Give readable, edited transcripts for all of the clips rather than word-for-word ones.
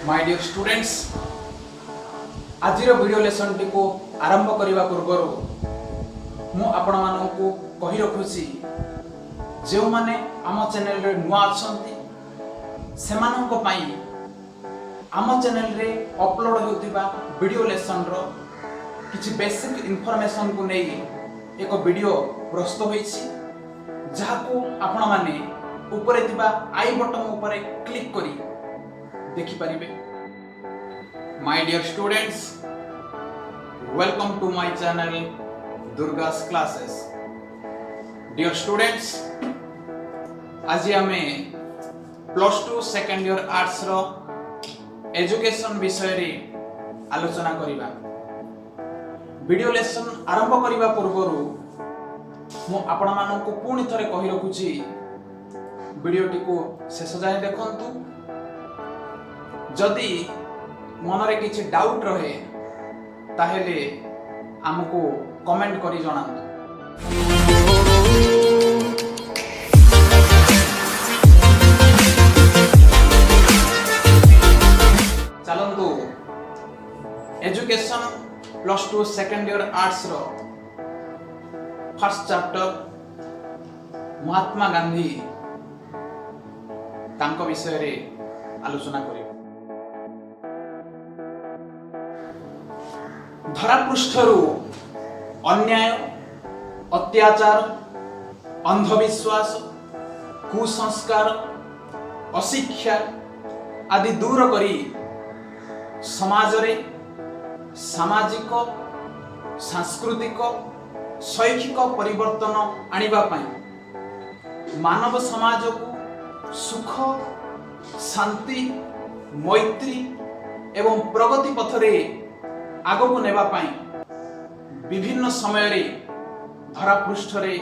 My dear students, ଆଜିର video ଲେସନ୍ଟିକୁ ଆରମ୍ଭ କରିବା ପୂର୍ବରୁ ମୁଁ ଆପଣମାନଙ୍କୁ କହି ରଖୁଛି, ଯେଉଁମାନେ ଆମ ଚ୍ୟାନେଲରେ ନୂଆ ଅଛନ୍ତି, ସେମାନଙ୍କ ପାଇଁ ଆମ ଚ୍ୟାନେଲରେ ଅପଲୋଡ଼ ହେଉଥିବା ଭିଡ଼ିଓ ଲେସନ୍ର କିଛି ବେସିକ୍ ଇନଫର୍ମେସନ୍କୁ ନେଇ ଏକ ଭିଡ଼ିଓ ପ୍ରସ୍ତୁତ ହୋଇଛି, ଯାହାକୁ ଆପଣମାନେ ଉପରେ ଥିବା I button ଉପରେ କ୍ଲିକ୍ କରି ଦେଖିପାରିବେ। My dear students, welcome to my channel, Durga's Classes. Dear students, ଆଜି ଆମେ ପ୍ଲସ୍ ଟୁ ସେକେଣ୍ଡ ଇୟର ଆର୍ଟ୍ସର ଏଜୁକେସନ୍ ବିଷୟରେ ଆଲୋଚନା କରିବା। ଭିଡ଼ିଓ ଲେସନ୍ ଆରମ୍ଭ କରିବା ପୂର୍ବରୁ ମୁଁ ଆପଣମାନଙ୍କୁ ପୁଣି ଥରେ କହି ରଖୁଛି, ଭିଡ଼ିଓଟିକୁ ଶେଷ ଯାଏଁ ଦେଖନ୍ତୁ। ଯଦି ମନରେ କିଛି ଡାଉଟ୍ ରହେ, ତାହେଲେ ଆମକୁ କମେଣ୍ଟ କରି ଜଣାନ୍ତୁ। ଚାଲନ୍ତୁ, education plus two second year ଆର୍ଟ୍ସର first chapter Mahatma Gandhi, ତାଙ୍କ ବିଷୟରେ ଆଲୋଚନା କରିବା। ଧରାପୃଷ୍ଠରୁ ଅନ୍ୟାୟ, ଅତ୍ୟାଚାର, ଅନ୍ଧବିଶ୍ୱାସ, କୁସଂସ୍କାର, ଅଶିକ୍ଷା ଆଦି ଦୂର କରି ସମାଜରେ ସାମାଜିକ, ସାଂସ୍କୃତିକ, ଶୈକ୍ଷିକ ପରିବର୍ତ୍ତନ ଆଣିବା ପାଇଁ, ମାନବ ସମାଜକୁ ସୁଖ, ଶାନ୍ତି, ମୈତ୍ରୀ ଏବଂ ପ୍ରଗତି ପଥରେ ଆଗକୁ ନେବା ପାଇଁ ବିଭିନ୍ନ ସମୟରେ ଧରାପୃଷ୍ଠରେ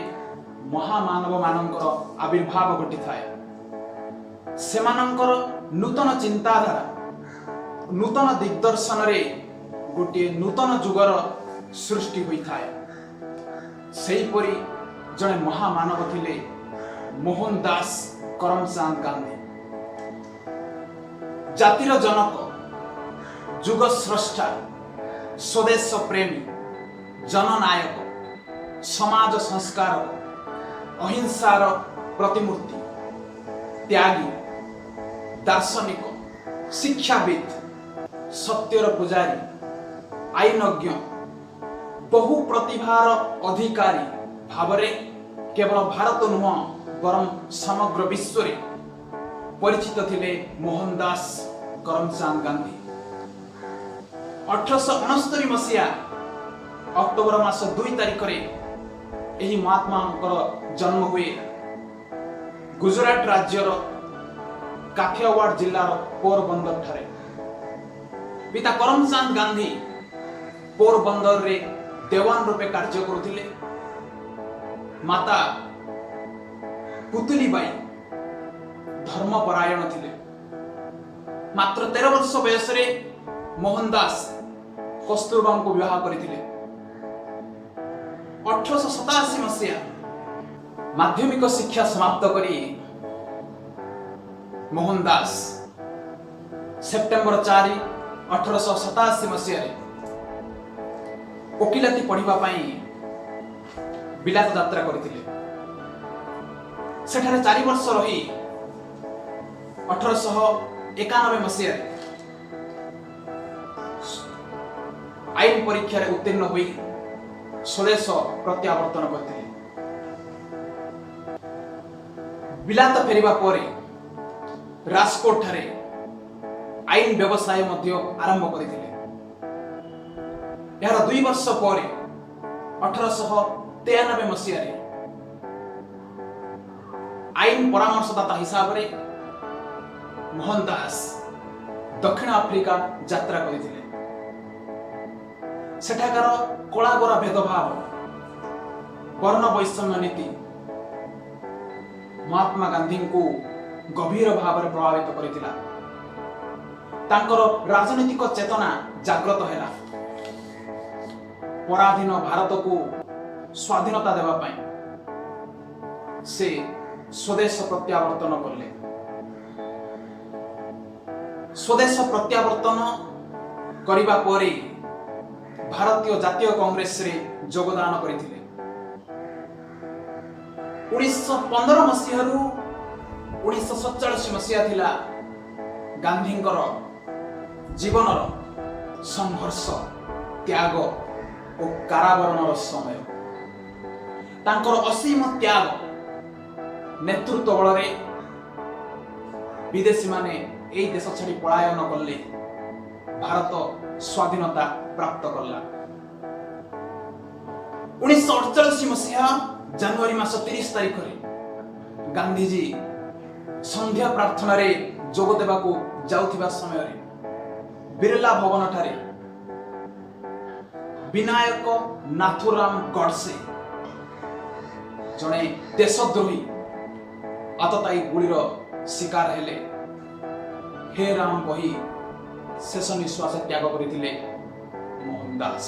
ମହାମାନବମାନଙ୍କର ଆବିର୍ଭାବ ଘଟିଥାଏ। ସେମାନଙ୍କର ନୂତନ ଚିନ୍ତାଧାରା, ନୂତନ ଦିଗ୍ଦର୍ଶନରେ ଗୋଟିଏ ନୂତନ ଯୁଗର ସୃଷ୍ଟି ହୋଇଥାଏ। ସେହିପରି ଜଣେ ମହାମାନବ ଥିଲେ ମୋହନ ଦାସ କରମଚାନ୍ଦ ଗାନ୍ଧୀ। ଜାତିର ଜନକ, ଯୁଗ ସ୍ରଷ୍ଟା, ସ୍ୱଦେଶ ପ୍ରେମୀ, ଜନନାୟକ, ସମାଜ ସଂସ୍କାରକ, ଅହିଂସାର ପ୍ରତିମୂର୍ତ୍ତି, ତ୍ୟାଗୀ, ଦାର୍ଶନିକ, ଶିକ୍ଷାବିତ୍, ସତ୍ୟର ପୂଜାରୀ, ଆଇନଜ୍ଞ, ବହୁ ପ୍ରତିଭାର ଅଧିକାରୀ ଭାବରେ କେବଳ ଭାରତ ନୁହଁ, ବରଂ ସମଗ୍ର ବିଶ୍ୱରେ ପରିଚିତ ଥିଲେ ମୋହନ ଦାସ କରମଚାନ୍ଦ ଗାନ୍ଧୀ। 1869 ମସିହା ଅକ୍ଟୋବର ମାସ 2 ତାରିଖରେ ଏହି ମହାତ୍ମାଙ୍କର ଜନ୍ମ ହୁଏ ଗୁଜରାଟ ରାଜ୍ୟର କାଠିଆୱାଡ଼ ଜିଲ୍ଲାର ପୋରବନ୍ଦର ଠାରେ। ପିତା କରମଚାନ୍ଦ ଗାନ୍ଧୀ ପୋରବନ୍ଦରରେ ଦେୱାନ ରୂପେ କାର୍ଯ୍ୟ କରୁଥିଲେ। ମାତା ପୁତୁଲିବାଇ ଧର୍ମପରାୟଣ ଥିଲେ। ମାତ୍ର 13 ବର୍ଷ ବୟସରେ ମୋହନ ଦାସ କସ୍ତୁରବାଙ୍କୁ ବିବାହ କରିଥିଲେ। 1887 ମସିହା ମାଧ୍ୟମିକ ଶିକ୍ଷା ସମାପ୍ତ କରି ମୋହନ ଦାସ ସେପ୍ଟେମ୍ବର 4, 1887 ମସିହାରେ ଓକିଲାତି ପଢ଼ିବା ପାଇଁ ବିଲାତ ଯାତ୍ରା କରିଥିଲେ। ସେଠାରେ 4 ବର୍ଷ ରହି 1891 ମସିହାରେ ଆଇନ ପରୀକ୍ଷାରେ ଉତ୍ତୀର୍ଣ୍ଣ ହୋଇ ସ୍ୱଦେଶ ପ୍ରତ୍ୟାବର୍ତ୍ତନ କରିଥିଲେ। ବିଲାତ ଫେରିବା ପରେ ରାଜକୋଟ ଠାରେ ଆଇନ ବ୍ୟବସାୟ ମଧ୍ୟ ଆରମ୍ଭ କରିଥିଲେ। ଏହାର 2 ବର୍ଷ ପରେ 1893 ମସିହାରେ ଆଇନ ପରାମର୍ଶଦାତା ହିସାବରେ ମୋହନ ଦାସ ଦକ୍ଷିଣ ଆଫ୍ରିକା ଯାତ୍ରା କରିଥିଲେ। ସେଠାକାର କଳାଗୋରା ଭେଦଭାବ, ବର୍ଣ୍ଣ ବୈଷମ୍ୟ ନୀତି ମହାତ୍ମା ଗାନ୍ଧୀଙ୍କୁ ଗଭୀର ଭାବରେ ପ୍ରଭାବିତ କରିଥିଲା। ତାଙ୍କର ରାଜନୈତିକ ଚେତନା ଜାଗ୍ରତ ହେଲା। ପରାଧୀନ ଭାରତକୁ ସ୍ୱାଧୀନତା ଦେବା ପାଇଁ ସେ ସ୍ୱଦେଶ ପ୍ରତ୍ୟାବର୍ତ୍ତନ କଲେ। ସ୍ୱଦେଶ ପ୍ରତ୍ୟାବର୍ତ୍ତନ କରିବା ପରେ ଭାରତୀୟ ଜାତୀୟ କଂଗ୍ରେସରେ ଯୋଗଦାନ କରିଥିଲେ। 1915 ମସିହାରୁ 1947 ମସିହା ଥିଲା ଗାନ୍ଧୀଙ୍କର ଜୀବନର ସଂଘର୍ଷ, ତ୍ୟାଗ ଓ କାରାବରଣର ସମୟ। ତାଙ୍କର ଅସୀମ ତ୍ୟାଗ, ନେତୃତ୍ୱ ବଳରେ ବିଦେଶୀମାନେ ଏଇ ଦେଶ ଛାଡ଼ି ପଳାୟନ କଲେ, ଭାରତ ସ୍ୱାଧୀନତା ପ୍ରାପ୍ତ କଲା। 1948 ମସିହା ଜାନୁଆରୀ ମାସ 30 ତାରିଖରେ ଗାନ୍ଧିଜୀ ସନ୍ଧ୍ୟା ପ୍ରାର୍ଥନାରେ ଯୋଗ ଦେବାକୁ ଯାଉଥିବା ସମୟରେ ବିର୍ଲା ଭବନଠାରେ ବିନାୟକ ନାଥୁରାମ ଗଡସେ, ଜଣେ ଦେଶଦ୍ରୋହୀ ଆତତାୟୀ ଗୁଳିର ଶିକାର ହେଲେ। ହେ ରାମ କହି ଶେଷ ନିଶ୍ୱାସ ତ୍ୟାଗ କରିଥିଲେ ମୋହନ ଦାସ।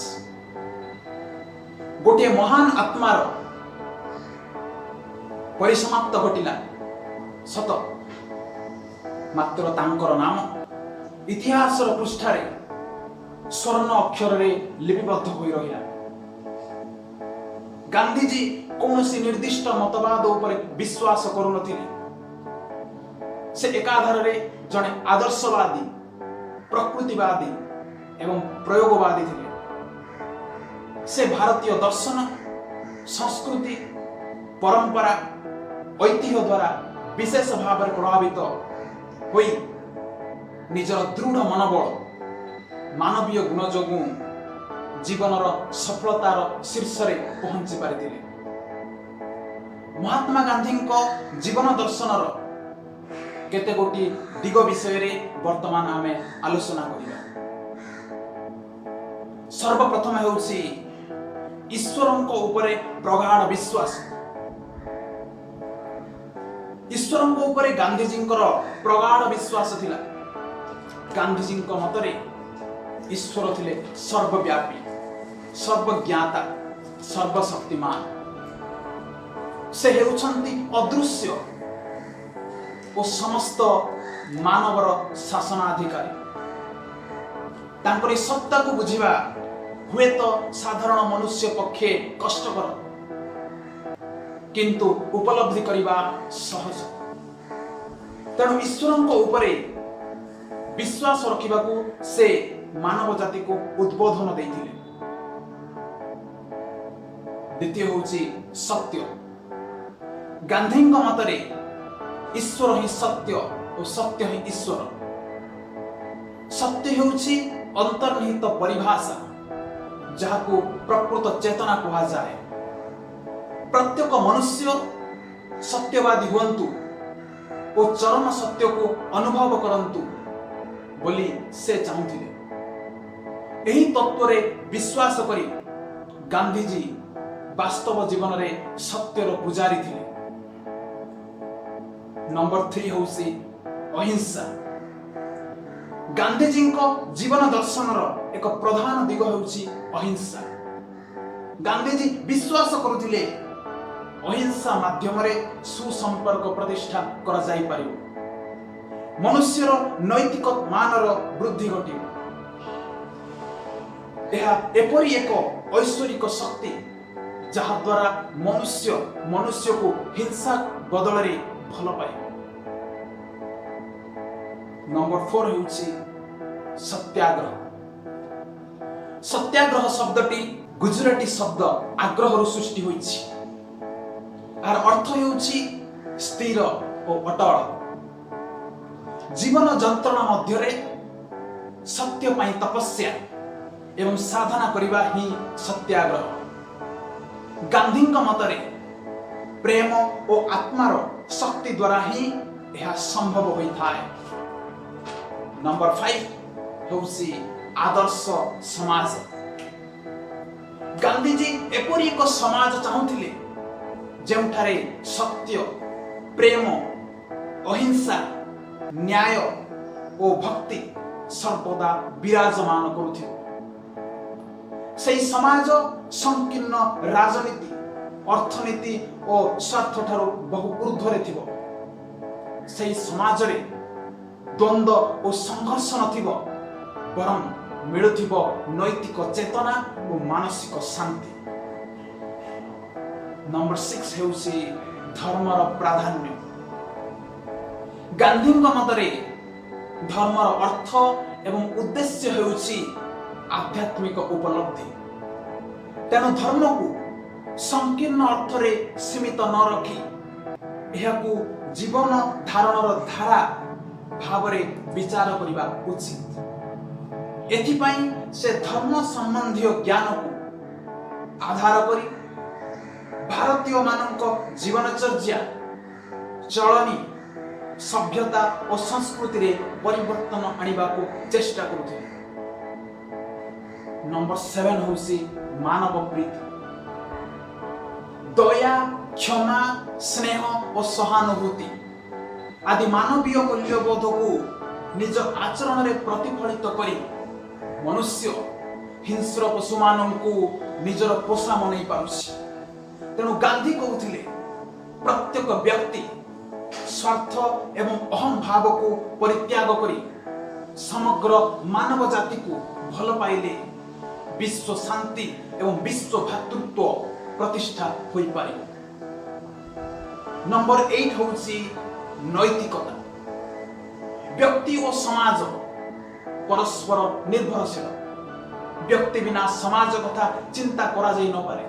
ଗୋଟିଏ ମହାନ ଆତ୍ମାର ପରିସମାପ୍ତ ଘଟିଲା ସତ, ମାତ୍ର ତାଙ୍କର ନାମ ଇତିହାସର ପୃଷ୍ଠାରେ ସ୍ୱର୍ଣ୍ଣ ଅକ୍ଷରରେ ଲିପିବଦ୍ଧ ହୋଇ ରହିଲା। ଗାନ୍ଧିଜୀ କୌଣସି ନିର୍ଦ୍ଦିଷ୍ଟ ମତବାଦ ଉପରେ ବିଶ୍ୱାସ କରୁନଥିଲେ। ସେ ଏକାଧାରରେ ଜଣେ ଆଦର୍ଶବାଦୀ, ପ୍ରକୃତିବାଦୀ ଏବଂ ପ୍ରୟୋଗବାଦୀ ଥିଲେ। ସେ ଭାରତୀୟ ଦର୍ଶନ, ସଂସ୍କୃତି, ପରମ୍ପରା, ଐତିହ୍ୟ ଦ୍ୱାରା ବିଶେଷ ଭାବରେ ପ୍ରଭାବିତ ହୋଇ ନିଜର ଦୃଢ଼ ମନୋବଳ, ମାନବୀୟ ଗୁଣ ଯୋଗୁଁ ଜୀବନର ସଫଳତାର ଶୀର୍ଷରେ ପହଞ୍ଚି ପାରିଥିଲେ। ମହାତ୍ମା ଗାନ୍ଧୀଙ୍କ ଜୀବନ ଦର୍ଶନର କେତେ ଗୋଟି ଦିଗ ବିଷୟରେ ବର୍ତ୍ତମାନ ଆମେ ଆଲୋଚନା କରିବା। ସର୍ବପ୍ରଥମ ହେଉଛି ଈଶ୍ୱରଙ୍କ ଉପରେ ପ୍ରଗାଢ଼ ବିଶ୍ୱାସ। ଈଶ୍ୱରଙ୍କ ଉପରେ ଗାନ୍ଧିଜୀଙ୍କର ପ୍ରଗାଢ଼ ବିଶ୍ୱାସ ଥିଲା। ଗାନ୍ଧିଜୀଙ୍କ ମତରେ ଈଶ୍ୱର ଥିଲେ ସର୍ବବ୍ୟାପୀ, ସର୍ବଜ୍ଞାତା, ସର୍ବଶକ୍ତିମାନ। ସେ ହେଉଛନ୍ତି ଅଦୃଶ୍ୟ ଓ ସମସ୍ତ ମାନବର ଶାସନାଧିକାରୀ। ତାଙ୍କର ଏହି ସତ୍ତାକୁ ବୁଝିବା ହୁଏତ ସାଧାରଣ ମନୁଷ୍ୟ ପକ୍ଷେ କଷ୍ଟକର, କିନ୍ତୁ ଉପଲବ୍ଧି କରିବା ସହଜ। ତେଣୁ ଈଶ୍ୱରଙ୍କ ଉପରେ ବିଶ୍ୱାସ ରଖିବାକୁ ସେ ମାନବ ଜାତିକୁ ଉଦ୍ବୋଧନ ଦେଇଥିଲେ। ଦ୍ୱିତୀୟ ହେଉଛି ସତ୍ୟ। ଗାନ୍ଧୀଙ୍କ ମତରେ ଈଶ୍ୱର ହିଁ ସତ୍ୟ ଓ ସତ୍ୟ ହିଁ ଈଶ୍ୱର। ସତ୍ୟ ହେଉଛି ଅନ୍ତର୍ନିହିତ ପରିଭାଷା, ଯାହାକୁ ପ୍ରକୃତ ଚେତନା କୁହାଯାଏ। ପ୍ରତ୍ୟେକ ମନୁଷ୍ୟ ସତ୍ୟବାଦୀ ହୁଅନ୍ତୁ ଓ ଚରମ ସତ୍ୟକୁ ଅନୁଭବ କରନ୍ତୁ ବୋଲି ସେ ଚାହୁଁଥିଲେ। ଏହି ତତ୍ତ୍ୱରେ ବିଶ୍ୱାସ କରି ଗାନ୍ଧିଜୀ ବାସ୍ତବ ଜୀବନରେ ସତ୍ୟର ପୂଜାରୀ ଥିଲେ। ନମ୍ବର 3 ହେଉଛି ଅହିଂସା। ଗାନ୍ଧିଜୀଙ୍କ ଜୀବନ ଦର୍ଶନର ଏକ ପ୍ରଧାନ ଦିଗ ହେଉଛି ଅହିଂସା। ଗାନ୍ଧିଜୀ ବିଶ୍ୱାସ କରୁଥିଲେ, ଅହିଂସା ମାଧ୍ୟମରେ ସୁସମ୍ପର୍କ ପ୍ରତିଷ୍ଠା କରାଯାଇପାରିବ, ମନୁଷ୍ୟର ନୈତିକ ମାନର ବୃଦ୍ଧି ଘଟିବ। ଏହା ଏପରି ଏକ ଐଶ୍ୱରିକ ଶକ୍ତି, ଯାହାଦ୍ୱାରା ମନୁଷ୍ୟ ମନୁଷ୍ୟକୁ ହିଂସା ବଦଳରେ ଭଲ ପାଇବ। ନମ୍ବର 4 ହେଉଛି ସତ୍ୟାଗ୍ରହ। ସତ୍ୟାଗ୍ରହ ଶବ୍ଦଟି ଗୁଜୁରାଟୀ ଶବ୍ଦ ଆଗ୍ରହରୁ ସୃଷ୍ଟି ହୋଇଛି। ଏହାର ଅର୍ଥ ହେଉଛି ସ୍ଥିର ଓ ଅଟଳ। ଜୀବନ ଯନ୍ତ୍ରଣା ମଧ୍ୟରେ ସତ୍ୟ ପାଇଁ ତପସ୍ୟା ଏବଂ ସାଧନା କରିବା ହିଁ ସତ୍ୟାଗ୍ରହ। ଗାନ୍ଧୀଙ୍କ ମତରେ ପ୍ରେମ ଓ ଆତ୍ମାର ଶକ୍ତି ଦ୍ୱାରା ହିଁ ଏହା ସମ୍ଭବ ହୋଇଥାଏ। ନମ୍ବର 5 ହେଉଛି ଆଦର୍ଶ ସମାଜ। ଗାନ୍ଧିଜୀ ଏପରି ଏକ ସମାଜ ଚାହୁଁଥିଲେ, ଯେଉଁଠାରେ ସତ୍ୟ, ପ୍ରେମ, ଅହିଂସା, ନ୍ୟାୟ ଓ ଭକ୍ତି ସର୍ବଦା ବିରାଜମାନ କରୁଥିବ। ସେହି ସମାଜ ସଂକୀର୍ଣ୍ଣ ରାଜନୀତି, ଅର୍ଥନୀତି ଓ ସ୍ୱାର୍ଥଠାରୁ ବହୁ ଊର୍ଦ୍ଧ୍ୱରେ ଥିବ। ସେହି ସମାଜରେ ଦ୍ୱନ୍ଦ୍ୱ ଓ ସଂଘର୍ଷ ନଥିବ, ବରଂ ମିଳୁଥିବ ନୈତିକ ଚେତନା ଓ ମାନସିକ ଶାନ୍ତି। ନମ୍ବର 6 ହେଉଛି ଧର୍ମର ପ୍ରାଧାନ୍ୟ। ଗାନ୍ଧୀଙ୍କ ମତରେ ଧର୍ମର ଅର୍ଥ ଏବଂ ଉଦ୍ଦେଶ୍ୟ ହେଉଛି ଆଧ୍ୟାତ୍ମିକ ଉପଲବ୍ଧି। ତେଣୁ ଧର୍ମକୁ ସଂକୀର୍ଣ୍ଣ ଅର୍ଥରେ ସୀମିତ ନ ରଖି ଏହାକୁ ଜୀବନ ଧାରଣର ଧାରା ଭାବରେ ବିଚାର କରିବା ଉଚିତ। ଏଥିପାଇଁ ସେ ଧର୍ମ ସମ୍ବନ୍ଧୀୟ ଜ୍ଞାନକୁ ଆଧାର କରି ଭାରତୀୟମାନଙ୍କ ଜୀବନଚର୍ଯ୍ୟା, ଚଳଣି, ସଭ୍ୟତା ଓ ସଂସ୍କୃତିରେ ପରିବର୍ତ୍ତନ ଆଣିବାକୁ ଚେଷ୍ଟା କରୁଥିଲେ। ନମ୍ବର 7 ହେଉଛି ମାନବ ପ୍ରୀତି। ଦୟା, କ୍ଷମା, ସ୍ନେହ ଓ ସହାନୁଭୂତି ଆଦି ମାନବୀୟ ମୂଲ୍ୟବୋଧକୁ ନିଜ ଆଚରଣରେ ପ୍ରତିଫଳିତ କରି ମନୁଷ୍ୟ ହିଂସ୍ର ପଶୁମାନଙ୍କୁ ନିଜର ପୋଷା ମନେଇ ପାରୁଛି। ତେଣୁ ଗାନ୍ଧୀ କହୁଥିଲେ, ପ୍ରତ୍ୟେକ ବ୍ୟକ୍ତି ସ୍ୱାର୍ଥ ଏବଂ ଅହଂ ଭାବକୁ ପରିତ୍ୟାଗ କରି ସମଗ୍ର ମାନବ ଜାତିକୁ ଭଲ ପାଇଲେ ବିଶ୍ୱ ଶାନ୍ତି ଏବଂ ବିଶ୍ୱ ଭ୍ରାତୃତ୍ୱ ପ୍ରତିଷ୍ଠା ହୋଇପାରିବ। ନମ୍ବର 8 ହେଉଛି ନୈତିକତା। ବ୍ୟକ୍ତି ଓ ସମାଜ ପରସ୍ପର ନିର୍ଭରଶୀଳ। ବ୍ୟକ୍ତି ବିନା ସମାଜ କଥା ଚିନ୍ତା କରାଯାଇ ନପାରେ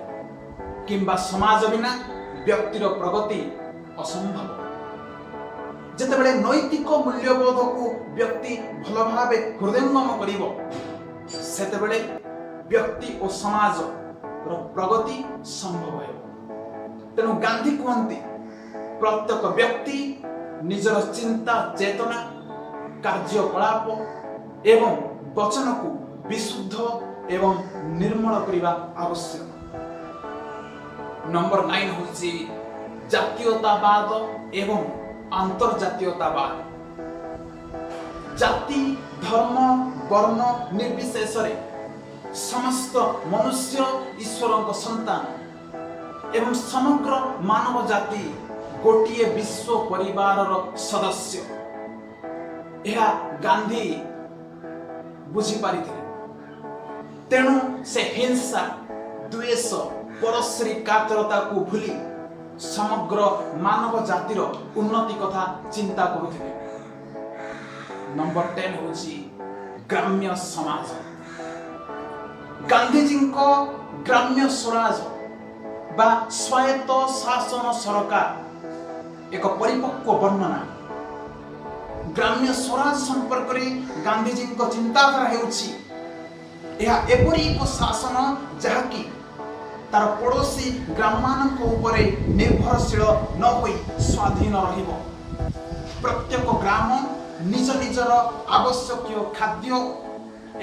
କିମ୍ବା ସମାଜ ବିନା ବ୍ୟକ୍ତିର ପ୍ରଗତି ଅସମ୍ଭବ। ଯେତେବେଳେ ନୈତିକ ମୂଲ୍ୟବୋଧକୁ ବ୍ୟକ୍ତି ଭଲ ଭାବେ ହୃଦୟଙ୍ଗମ କରିବ, ସେତେବେଳେ ବ୍ୟକ୍ତି ଓ ସମାଜର ପ୍ରଗତି ସମ୍ଭବ ହେବ। ତେଣୁ ଗାନ୍ଧୀ କୁହନ୍ତି, ପ୍ରତ୍ୟେକ ବ୍ୟକ୍ତି ନିଜର ଚିନ୍ତା, ଚେତନା, କାର୍ଯ୍ୟକଳାପ ଏବଂ ବଚନକୁ ବିଶୁଦ୍ଧ ଏବଂ ନିର୍ମଳ କରିବା ଆବଶ୍ୟକ। ନମ୍ବର 9 ହେଉଛି ଜାତୀୟତାବାଦ ଏବଂ ଆନ୍ତର୍ଜାତୀୟତାବାଦ। ଜାତି, ଧର୍ମ, ବର୍ଣ୍ଣ ନିର୍ବିଶେଷରେ ସମସ୍ତ ମନୁଷ୍ୟ ଈଶ୍ୱରଙ୍କ ସନ୍ତାନ ଏବଂ ସମଗ୍ର ମାନବ ଜାତି ଗୋଟିଏ ବିଶ୍ୱ ପରିବାରର ସଦସ୍ୟ, ଏହା ଗାନ୍ଧୀ ବୁଝିପାରିଥିଲେ। ତେଣୁ ସେ ହିଂସା, ଦ୍ୱେଷ, ପରଶ୍ରୀ କାତରତାକୁ ଭୁଲି ସମଗ୍ର ମାନବ ଜାତିର ଉନ୍ନତି କଥା ଚିନ୍ତା କରୁଥିଲେ। ନମ୍ବର 10 ହେଉଛି ଗ୍ରାମ୍ୟ ସମାଜ। ଗାନ୍ଧିଜୀଙ୍କ ଗ୍ରାମ୍ୟ ସ୍ୱରାଜ ବା ସ୍ୱାୟତ୍ତ ଶାସନ ସରକାର ଏକ ପରିପକ୍ୱ ବର୍ଣ୍ଣନା। ଗ୍ରାମ୍ୟ ସ୍ୱରାଜ ସମ୍ପର୍କରେ ଗାନ୍ଧିଜୀଙ୍କ ଚିନ୍ତାଧାରା ହେଉଛି, ଏହା ଏପରି ଏକ ଶାସନ ଯାହାକି ତାର ପଡ଼ୋଶୀ ଗ୍ରାମମାନଙ୍କ ଉପରେ ନିର୍ଭରଶୀଳ ନ ହୋଇ ସ୍ୱାଧୀନ ରହିବ। ପ୍ରତ୍ୟେକ ଗ୍ରାମ ନିଜ ନିଜର ଆବଶ୍ୟକୀୟ ଖାଦ୍ୟ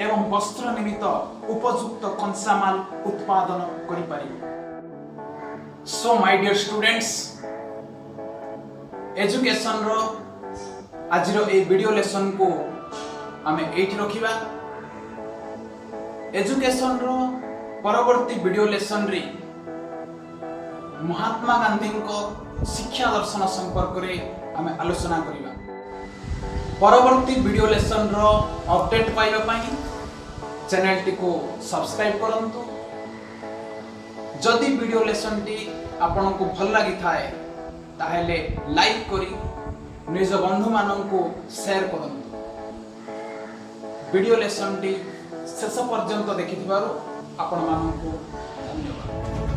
ଏବଂ ବସ୍ତ୍ର ନିମିତ୍ତ ଉପଯୁକ୍ତ କଞ୍ଚାମାଲ ଉତ୍ପାଦନ କରିପାରିବ। ସୋ my deer students, ଏଜୁକେସନର ଆଜିର ଏଇ ଭିଡ଼ିଓ ଲେସନକୁ ଆମେ ଏଇଠି ରଖିବା। ଏଜୁକେସନର ପରବର୍ତ୍ତୀ ଭିଡ଼ିଓ ଲେସନରେ ମହାତ୍ମା ଗାନ୍ଧୀଙ୍କ ଶିକ୍ଷା ଦର୍ଶନ ସମ୍ପର୍କରେ ଆମେ ଆଲୋଚନା କରିବା। ପରବର୍ତ୍ତୀ ଭିଡ଼ିଓ ଲେସନର ଅପଡେଟ୍ ପାଇବା ପାଇଁ ଚ୍ୟାନେଲଟିକୁ ସବସ୍କ୍ରାଇବ୍ କରନ୍ତୁ। ଯଦି ଭିଡ଼ିଓ ଲେସନଟି ଆପଣଙ୍କୁ ଭଲ ଲାଗିଥାଏ, ତାହେଲେ ଲାଇକ୍ କରି ନିଜ ବନ୍ଧୁମାନଙ୍କୁ ସେୟାର କରନ୍ତୁ। ଭିଡ଼ିଓ ଲେସନଟି ଶେଷ ପର୍ଯ୍ୟନ୍ତ ଦେଖିଥିବାରୁ ଆପଣମାନଙ୍କୁ ଧନ୍ୟବାଦ।